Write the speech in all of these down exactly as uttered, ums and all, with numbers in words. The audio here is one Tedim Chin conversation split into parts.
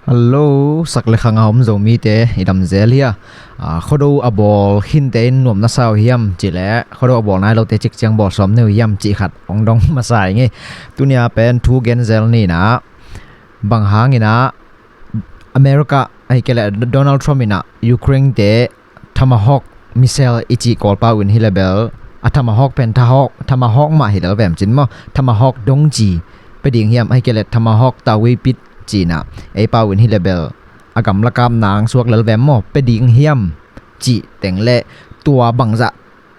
Hallo, sak le khang a om Zomite i dam zel hia? Ah, khuado a bawl khinte in nuam na sa uh hiam cih leh khuado a bawl nai lote cikciang bawl sawm ni uh hiam cih khat hong dong masa ing ei. Tuni-a pen thu gen zel ni in ah, bang hangin ah America, ahih kei leh Donald Trump in ah Ukraine-te Tomahawk missile i cih Kawlpau in hi leh bel, a Tomahawk pen Tomahawk, Tomahawk mah hi lel vem cin maw, Tomahawk dong ci pia ding hiam, ahih kei leh Tomahawk tawhipit ci-in ah ei pau in hi leh bel, a gamla kap nang suak lel vem maw, pia ding hiam cih teng leh tua bangzah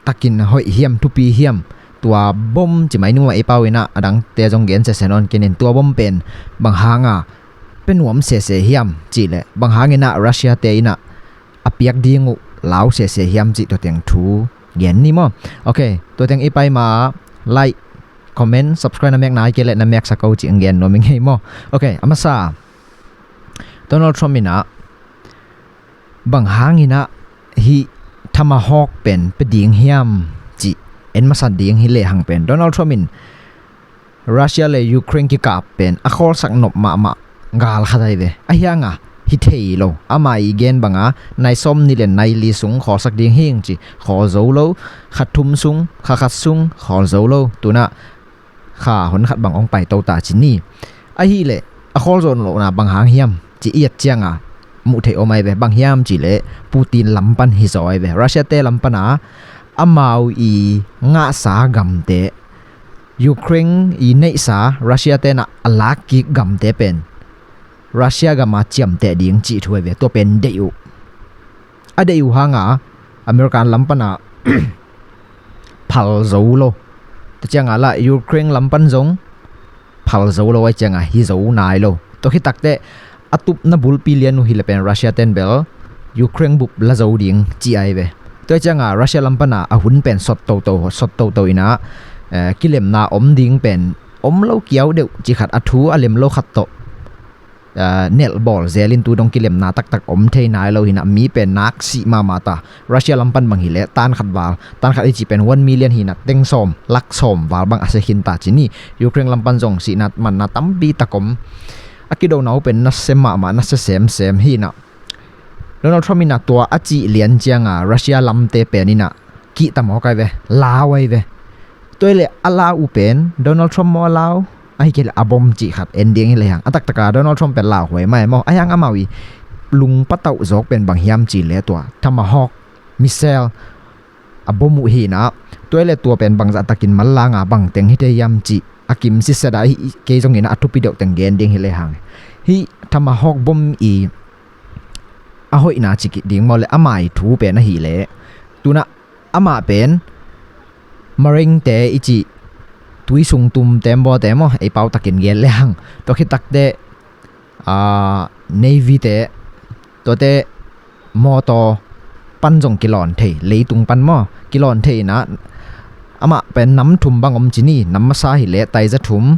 takin hoih hiam, thupi hiam, tua bom ci mai ni maw, ei pau in ah a dangte zong gen sese nawn kei ning, tua bom pen bang hanga pia nuam sese hiam cih leh bang hangin ah Russia-te in ah a piak ding uh lau sese hiam cih tua teng thu gen ni maw. Ok, tua teng i pai ma, like, comment, subscribe na mek nai kei leh na mek sa ko cih ang gen nuam ing ei maw. Ok, a masa, Donald Trump in ah bang hangin ah hih Tomahawk pen pia ding hiam cih en masa ding hi lehang pen, Donald Trump in Russia le Ukraine kikap pen a khawlsak nop mahmah gal khat ahi ve. Ahi hanga hi thei lo. Ama i gen banga nai sawmnih le nai li sung khawlsak ding hing ci, khawl zo lo. Kha thum sung, kha khat sung khawl zo lo. Tu-in ah kha hun khat bang hong paito ta ci ni. Ahih leh a khawl zo lohna bang hang hiam cih i et cianga muh theih om ahi ve. Bang hiam cih leh Putin lam pan hi zaw ahi ve. Russia-te lam pana amau i ngahsa gamte, Ukraine i neihsa Russia-te in ah a lakkik gamte pen Russia gama ciamteh ding cih thu ahi ve. Tua pen deih uh. A deih uh hanga American lam pana phal zo lo. Tua cianga lah Ukraine lam pan zong phal zo lo, ahih cianga hi zo nai lo. Tua khit takteh a tupna bulpi lian uh hi leh pen Russia-ten bel Ukraine bup la zo ding ci ahi ve. Tua cianga Russia lam pana a hun pen sot toto, sot toto in ah, eh, kilemna om ding pen om lo kiau deuh ci khat, a thu a lem lo khat tawh, ah, nelh bawl zelin tu dong kilemna taktak om thei nai lo hi-in ah, mi pen nak sih mahmah ta. Russia lam pan bang hi leh tan khat val, tan khat i cih pen one million hi-in ah, teng sawm, lak sawm val bang a sia khin ta ci ni. Ukraine lam pan zong sihna manna tampi tak om. A kidona uh pen nasia mahmah, nasia semsem hi-in ah, Donald Trump in ah tua a cih lian cianga Russia lamte pen in ah kihta mawk ahi ve, lau ahi ve. Tua hi leh a lau uh pen Donald Trump maw a lau, ahih kei leh a bom cih khat en ding hi lehang, a taktaka Donald Trump pen lauhuai mah e maw. Ahi hang amau i lungpatauh zawk pen bang hiam cih leh tua Tomahawk missile a bom uh hi-in ah, tua hi leh tua pen bangzah takin manlanga bangteng hi thei hiam cih a kim siset a, hih kei zongin ah a thupi deuh teng gen ding hi lehang, hih Tomahawk bom i a hoihna ci kik ding maw leh, ama i thu pen ahih leh, tu-in ah amah pen Marine-te i cih, tui sung tum tembaw-te maw, ei pau takin gen lehang, tua khit takteh, ah, Navy-te, tuate mawtaw pan zong kilawn thei, leitung pan maw kilawn thei in ah, amah pen nam thum bang om ci ni. Nam masa hi leh tai za thum,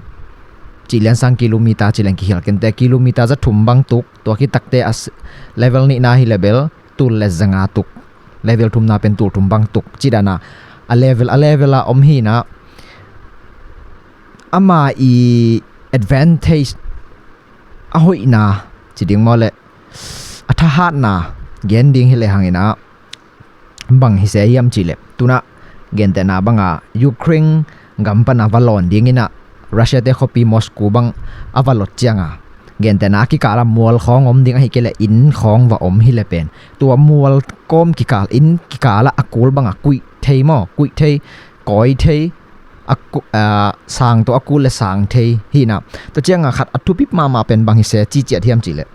cih lian sang kilometer cih lian kikhial kei inteh, kilometer za thum bang tuk. Tua khit takteh a s-, level nihna hi leh bel tul le za nga tuk, level thumna pen tul thum bang tuk, cih dan a, a level, a level a om hi-in ah, ama i advantage, a hoihna ci ding maw leh, a thahatna gen ding hi lehang in ah, bang hi se hiam cih leh, tu-in ah gentehna banga Ukraine gam pana va lawn ding in ah, Russia-te khuapi Moscow bang a va lot cianga, gentehna a kikala mual khawng om ding, ahih kei leh inn khawng va om hi leh pen, tua mual kawm kikal, inn kikala a kul banga kuih thei maw, kuih thei, kawi thei, a ku-, ah, sang tawh a kul leh sang thei hi-in ah. Tua cianga khat a thupi mahmah pen bang hi se ci ciat hiam cih leh,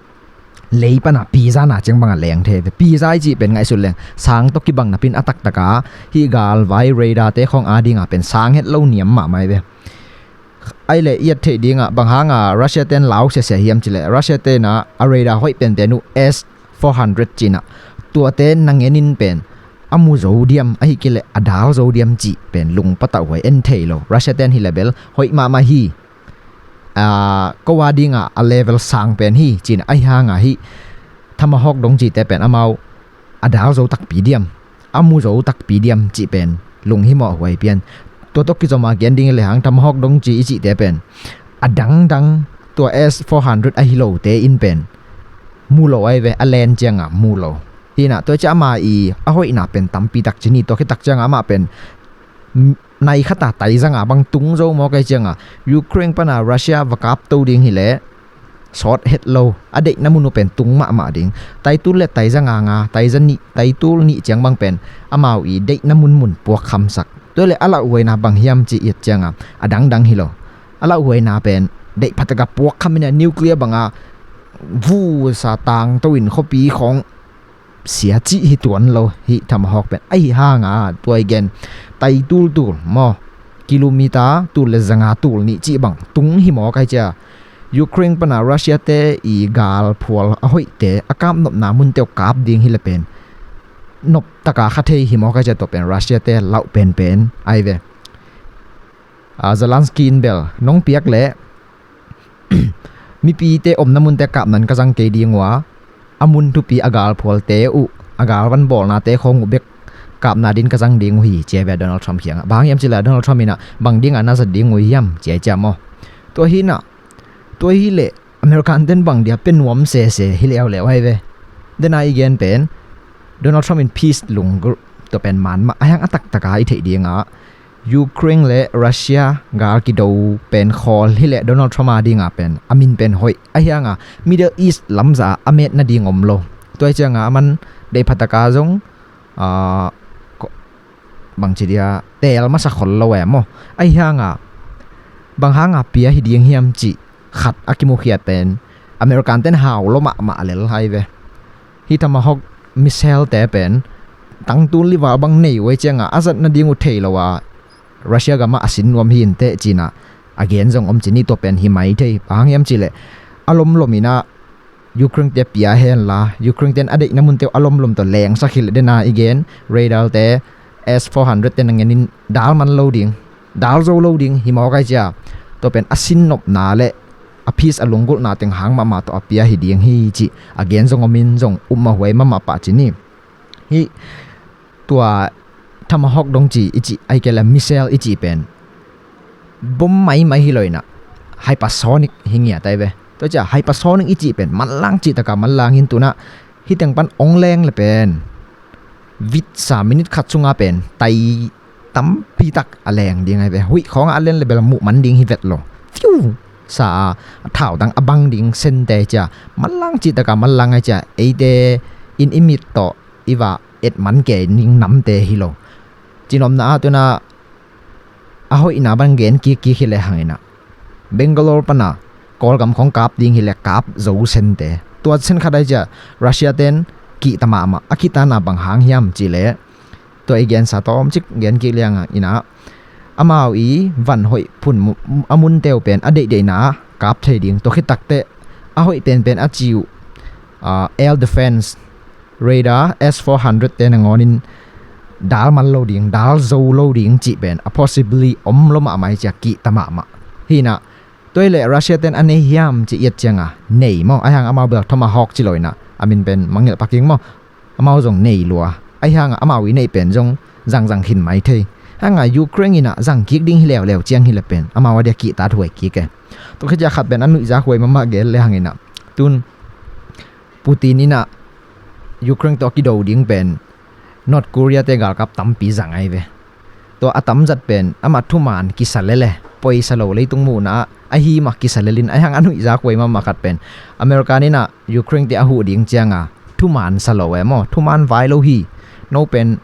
lei pana pizza na ciang banga leng thei ve. Pizza i cih pen ngaihsut leng sang tawh kibang napi-in a taktaka hih galvai radar-te khawng adinga pen sang het lo niam mahmah hi ve. Ahih leh i et theih dingah bang hanga Russia-ten lau siasia hiam cih leh, Russia-ten ah a radar hoih penpen uh S four hundred ci-in ah, tuate na ngen in pen a mu zo diam, ahih kei leh a dal zo diam cih pen lungpatauh huai, en thei lo. Russia-ten hi leh bel hoih mahmah hi. Ah, ko adingah a level sang pen hi ci-in ah, ahi hanga hih Tomahawk dong cihte pen amau a dal zo takpi diam, a mu zo takpi diam cih pen lunghimawh huai pian. Tua tawh kizom a gen ding hi lehang Tomahawk dong ci i cihte pen a dangdang, tua S four hundred ahi lote in pen mu lo ai ve, a len cianga mu lo. Hi na, tua cia ama i a hoihna pen tampi tak ci ni, tua khit tak cianga amah pen nai khata tai zanga bang tung zo maw kai cianga Ukraine pana Russia va kap to ding hileh sawt het lo, a deihna mun uh pen tung mahmah ding. Taitul le taizanga nga, taiza nih, taitul nih ciang bang pen amau i deihna munmun puak khamsak. Tua le a lauhuaina bang hiam ci i et cianga a dangdang hi lo. A lauhuaina pen deih phataka puak kham ina nuclear banga vusa tang to in khuapi khawng sia cih hi tuan lo hi Tomahawk pen. Ahi hanga tua i gen tai tultul maw, kilometer tul le zanga tul nih cih bang tung hi maw kai cia. Ukraine pana Russia te i gal phual a hoihte a kap nopna munte uh kap ding hi le pen nop taka kha thei hi maw kai cia, tua pen Russia te lauh penpen ai ve. Zelensky in bel nong piak le mipite omna munte kapnan ka zang kei ding uh a, a mun thupi a galphualte uh, a galvan bawlnate khawng uh bek kapna din ka zang ding uh hi cia ve Donald Trump khiangah. Bang hiam cila Donald Trump inah bang dinga na zat ding uh hiam cia cia maw? Tua hinah tua hileh American ten bang dia pe nuam sese hi leuleu ai ve. Dena i gen pen Donald Trump in peace lunggulh tua pen man mah a hiang a taktaka i theih dingah Ukraine le Russia gal kido pen khawl hileh Donald Trump a dinga pen a min pen hoih a hianga Middle East lamza a met nading om lo. Tua i cianga a man deih phataka zong bangci dia teel masa khol lo e maw? A hianga bang hanga pia hi ding hiam cih khat a kimukhiat pen American ten hau lo mahmah lel hai ve. Hi Tomahawk missile te pen tangtul liva bang nei uh ai cianga a zat nading uh thei lo a Russia gama a sin nuam hi inteh cinah a gen zong om cini tua pen hi mai thei. Bang hiam cileh a lomlom inah Ukraine te pia henla Ukraine ten a deihna munte uh a lomlom tawh lengsak hileh dena i gen radar te S four hundred te nangenin dal man lo ding, dal zo lo ding hi maw kai cia. Tua pen a sinnopna le a peace a lunggulhna teng hang mahmah tawh a pia hi ding hi cih a gen zong omin zong upmah huai mahmah pah cini. Hi tua Tomahawk dong ci i cih ai kele missile i cih pen bom maimai hi lo inah hypersonic hi ngiat ai ve. Tua cia hypersonic i cih pen manlang cihtaka manlang hin tunah hiteng pan ong leng le pen vitsa minit khat sunga pen tai tampitak a leng ding ai ve. Huih khawngah a len le bel muh man ding hi vet lo. Fiu sa a thautang a bang ding sente cia manlang cihtaka manlang ai cia eite in i mit tawh i va et man kei ning namte hi lo. Cinomna ah tunah a hoihna ban gen kikkik hileh hanginah Bangalore pana Kawlgam khong kap ding hileh kap zo sente tua sen khat ai cia Russia ten kihta mahmah. A kihtana bang hang hiam cileh tua i gensa tawm cik gen kik lianga inah amau i van hoih phun a munte uh pen a deihdeihna kap thei ding tua khit takteh a hoih penpen a ci uh air defense radar S four hundred te nangawnin dal man lo ding, dal zo lo ding cih pen a possibly om lo mahmah i cia kihta mahmah. Hinah tua hileh Russia ten a nei hiam ci i et cianga nei maw? A hiang amau bel Tomahawk ci lo inah a min pen mangngilh paking maw? Amau zong nei lua. A hianga amau i neih pen zong zangzang khin mai thei. Hanga Ukraine inah zang kik ding hi leuleu ciang hileh pen amau a dia kihta thuai kik e. Tua khit cia khat pen a nuihzak huai mahmah gel le hanginah tun Putin inah Ukraine tawh kido ding pen North Korea te galkap tampi zang ai ve. Tua a tamzat pen amah thuman kisa lele poisa lo leitung muhna ah ahi mah kisa lelin a hiang a nuihzak huai mahmah khat pen American inah Ukraine te a huh ding cianga thuman sa lo e maw? Thuman vai lo hi. No pen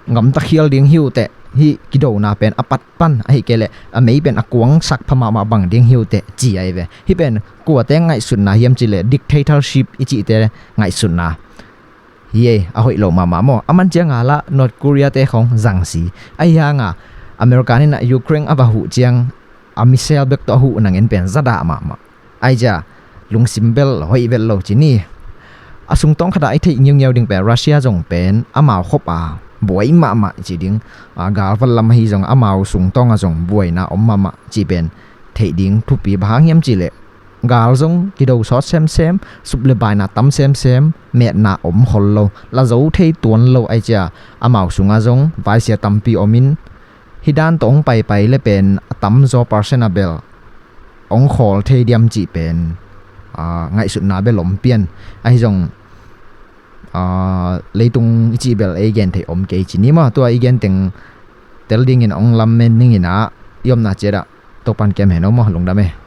gamta khial ding hi uh teh. Hih kidona pen a pat pan ahi kei leh a mei pen a kuangsak pha mahmah bang ding hi uh teh ci ai ve. Hih pen kuate ngaihsutna hiam cileh dictatorship i cihte ngaihsutna hi ei, a hoih lo mahmah maw? A man cianga lah North Korea te khong zangsi. A hianga American inah Ukraine a va huh ciang a missile bek tawh a huh nangin pen zadah mahmah. Ai cia lungsim bel hoih vel lo cini. A sungtawng khatah i theih ngiungiau ding pen Russia zong pen amau khop a buai mahmah ci ding. A galval lam ahi zong amau sungtawng a zong buaina om mahmah ci pen theih ding thupi. Bang hang hiam cileh gal zong kido sawt semsem, sup le baina tam semsem, metna om khol lo, la zo thei tuan lo ai cia amau sunga zong vaisia tampi omin hih dan tawh ong paipai le pen a tamzaw percent a bel ong khawl thei diam cih pen ah, ngaihsutna bel om pian. Ahi zong, ah, leitung i cih bel ei gen theih om kei ci ni maw. Tua i gen teng tel dingin ong lamen ning in ah, i omna ciat ah Topan kem hen aw maw, lungdam e.